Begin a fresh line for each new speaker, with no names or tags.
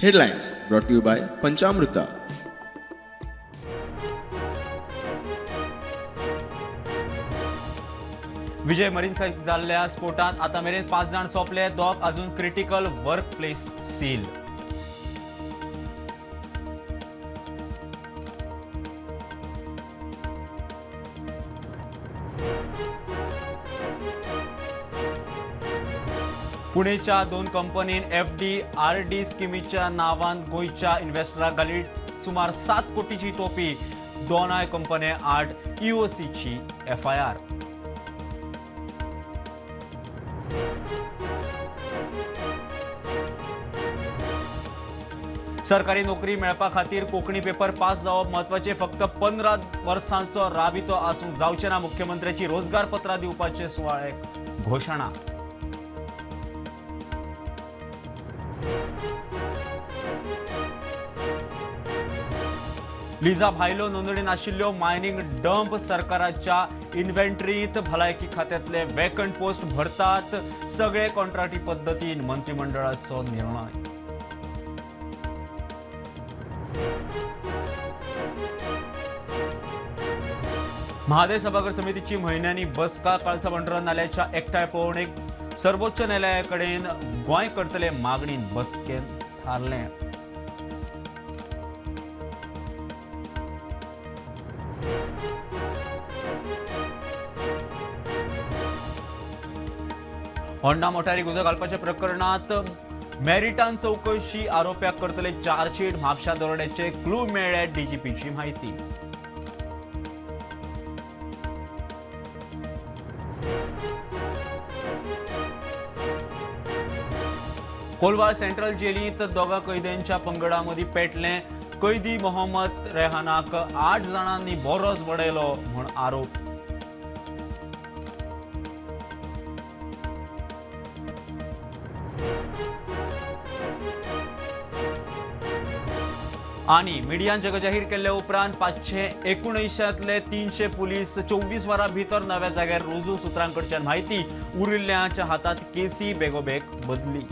Headlines brought to you by Panchamruta.
Vijay मरीन्साक जाल्ल्या स्फोटांत आतां मेरेन 5 जाण सोंपले, 2 अजून क्रिटिकल वर्क प्लेस सील. पुणेच्या 2 कंपनीन FD RD स्किमीच्या नावान गोंयच्या इन्व्हेस्टराक घाली सुमार 7 कोटीची टोपी. दोनाय कंपने आड EOCची FIR. सरकारी नोकरी मेळपा खातीर कोंकणी पेपर पास जावप म्हत्वाचें, फक्त 15 वर्सांचो राबितो आसूंक जावचें ना, मुख्यमंत्र्याची रोजगार पत्रां दिवपाचे सुवाळ्याक घोशणा. लिजा भायलो नोंदणी नाशिल्ल्यो मायनिंग डंप सरकाराच्या इन्व्हेंटरीत भलायकी खात्यांतले वेकंट पोस्ट भरतात, सगळे कॉन्ट्रॅक्टी पद्दतीन मंत्रिमंडळाचो निर्णय. म्हादय सभाघर समितीची म्हयन्यांनी बसका, कळसा भांडुरा नाल्याच्या एकठांय पळोवणेक सर्वोच्च न्यायालया कडेन गोंय करतले मागणीन बसकेन थारलें. होंडा मोटारीक उजो घालपाच्या प्रकरणात मेरिटान चवकशी, आरोप्याक करतले चार्जशीट. म्हापशा दरोड्याचे क्लू मेळ्ळे, डीजीपीची माहिती. कोलवाळ सेंट्रल जेलींत 2 कैद्यांच्या पंगडामदीं पेटलें. कैदी मोहम्मद रेहानाक 8 जाणांनी बोरोस बडयलो म्हूण आरोप. आनी मिडियान जगजाहीर केल्ल्या उपरांत 579 300 पुलीस 24 वरां भितर नव्या जाग्यार रुजू, सुत्रांकडच्यान म्हायती. उरिल्ल्यांच्या हातात केसी बेगोबेग बदली.